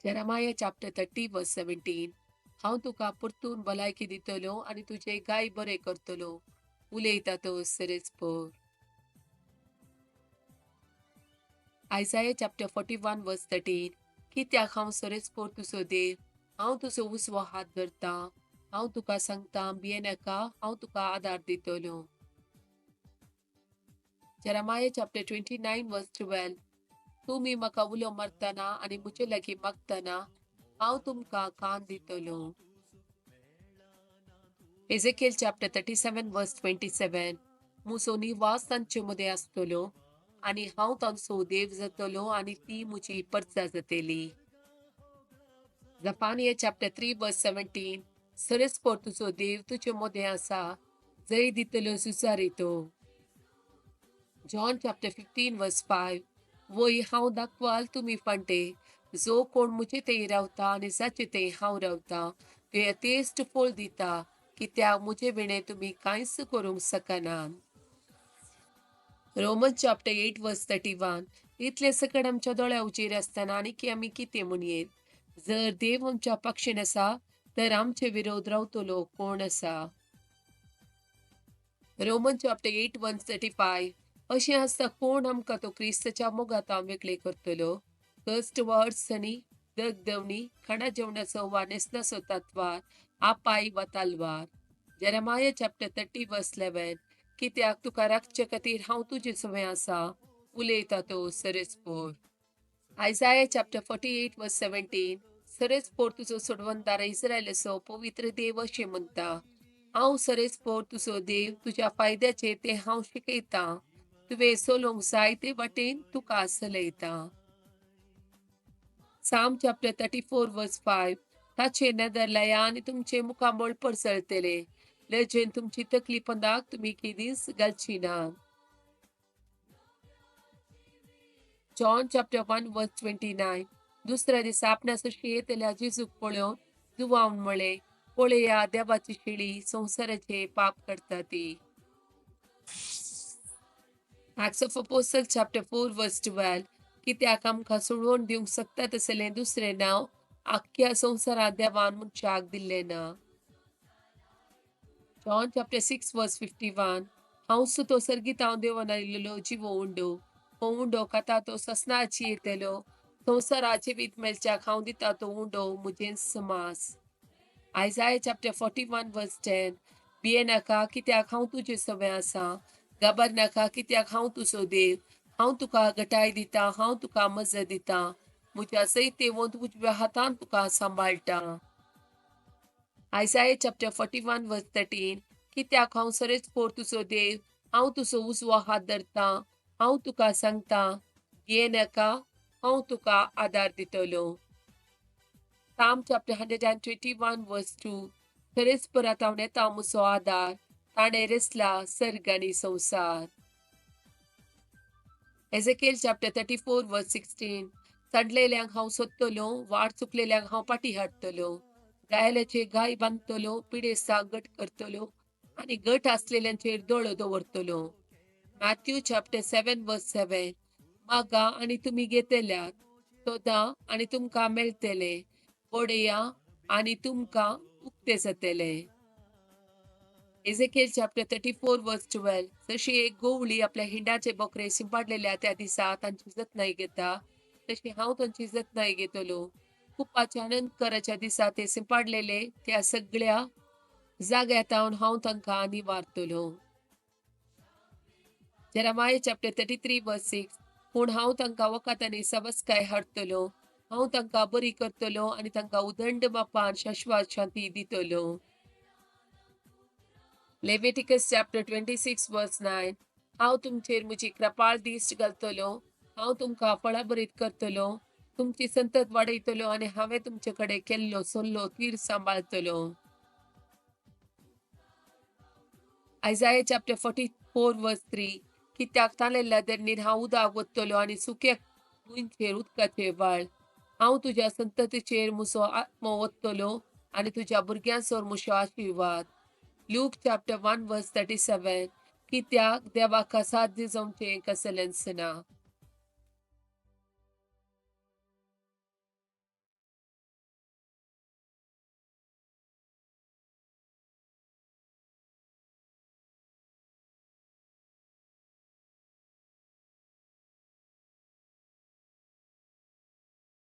Jeremiah chapter 30 verse 17. हांव तुका परतून भलायकी दितलो आनी तुजे गाय बरे करतलो. उलयता तो सरेस्पोर. Isaiah chapter 41 verse 13. कित्याक हांव सरेस्पोर तुजो देव, हांव तुजो उजवो हात धरतां, हांव तुका सांगता भियेनाका, हांव तुका आदार दितलो. Jeremiah chapter 29 verse 12. तुमी म्हाका उलो मारतना आनी म्हजे लागीं मागतना हांव तुमकां कान दितलो. Ezekiel chapter 37 verse 27. म्हजो निवास तांचे मदें आसतलो आनी हांव तांचो देव जातलो आनी ती म्हजी परचा जातली. Zephaniah chapter 3 verse 17. सरेस्पोर तुजो देव तुजे मदें आसा, जय दितलो झुजारी तो. John chapter 15 verse 5. वय हांव दाखवाल तुमी फांटे, जो कोण म्हजे थंय रावता आनी जाचे थंय हांव रावता ते यथेश्ट फळ दिता, कित्याक म्हजे विणें तुमी कांयच करूंक शकना. Roman chapter 8 verse 31. इतले सकट आमच्या दोळ्या उचेर आसतना आनी की आमी कितें म्हणयेत? जर देव आमच्या पक्षीन आसा तर आमचे विरोध रावतलो कोण आसा? Roman chapter 8 verse 35. अशें आसता कोण आमकां तो क्रिस्ताच्या मोगांत वेगळे करतलो? कश्ट वा अडचणी, दगदवणी, खाणा जेवणाचो वा न्हेसणाचो तत्वार, आपाय वा तलवार. Jeremiah chapter 30 verse 11. कित्याक तुका राखचे खातीर हांव तुजे सवें आसा, उलयता तो सरेस्पोर. Isaiah chapter 48 verse 17. सरेस्पोर तुजो सोडवणदार इस्रायलाचो पवित्र देव अशें म्हणटा, हांव सरेस्पोर तुजो देव, तुज्या फायद्याचें तें हांव शिकयतां, तुवें चलोवंक जाय ते वाटेन तुका चलयता. Psalm chapter 34 verse 5. ताचे नदर लाया आनी तुमचे मुखामळ परसळतले, लजेन तुमची तकली पंदाक तुमी केदींच घालची ना. John chapter 1 verse 29. दुसऱ्या दिसा आपणा सशी येतल्या जेजूक पळोवन जुवावन म्हळें, पळया देवाची शेळी संवसाराचे पाप करता ती. Acts of Apostle chapter 4 verse 12. कित्याक आमकां सोडवण दिवंक शकता तसलें दुसरें नांव आख्ख्या संवसारांत देवान मनशाक दिल्लें ना. John chapter 6 verse 51. हांव सुतो सर्गीत हांव देवन आयिल्लो जिवो उंडो, हो उंडो खाता तो ससनाची येतलो, संवसाराचे वीत मेळच्याक हांव दिता तो उंडो म्हजें समास. Isaiah chapter 41 verse 10. भियेनाका कित्याक हांव तुजे सवें आसा, घाबरनाका कित्याक हांव तुजो देव, हांव तुका घटाय दिता, हांव तुका मजत दिता, म्हज्या सयतेवंत उजव्या हातान तुका सांबाळटा. Isaiah chapter 41 verse 13. कित्याक हांव सरेस्पोर तुजो देव, हांव तुजो उजवो हात धरता, हांव तुका सांगता भियेनाका, हांव तुका आदार दितलो. Psalm chapter 121 verse 2. सरेस्पोरांत हांव येता म्हजो आदार, ताणें रचला सर्ग आनी संवसार. Ezekiel chapter 34 verse 16. सांडलेल्यांक हांव सोदतलो, वाट चुकलेल्यांक हांव पाटी हाडटलो, घायल्याचे घाय बांदतलो, पिडेस्ताक गट करतलो आनी गट आसलेल्यांचेर दोळो दवरतलो. Matthew chapter 7 verse 7. मागा आनी तुमी घेतल्यात, सोदा आनी तुमकां मेळटले, पळया आनी तुमकां उक्ते जातले. Ezekiel chapter 34 verse 12. जशी एक गोवळी आपल्या हिंडाचे बोकरे शिंपाडलेल्या त्या दिसा तांची जतनाय घेता, तशी हांव तांची जतनाय घेतलो. कुपाच्या अनंतकराच्या दिसा ते शिंपाडलेले त्या सगळ्या जाग्यातावन हांव तांकां निवारतलो. Jeremiah chapter 33 verse 6. पूण हांव तांकां वखदांनी सवसकाय हाडटलो, हांव तांकां बरी करतलो आनी तांकां उदंड मापान शाश्वत शांती दितलो. Leviticus chapter 26 verse 9. हांव तुमचेर म्हजी कृपाळ दिश्ट घालतलो, हांव तुमकां फळाभरीत करतलो, तुमची संतत वाडयतलो आनी हांवें तुमचे कडेन केल्लो सल्लो तीर सांबाळतलो. Isaiah chapter 44 verse 3. कित्याक ताणेल्ल्या धरणीर हांव उदक वतलो आनी सुक्या भुंयचेर उदकाचे व्हाळ. हांव तुज्या संततीचेर म्हजो आत्मो वतलो आनी तुज्या भुरग्यांसर म्हजो आशिर्वाद. Luke chapter 1 verse 37. कित्याक देवाक साध्य जावचें कसलेंच ना.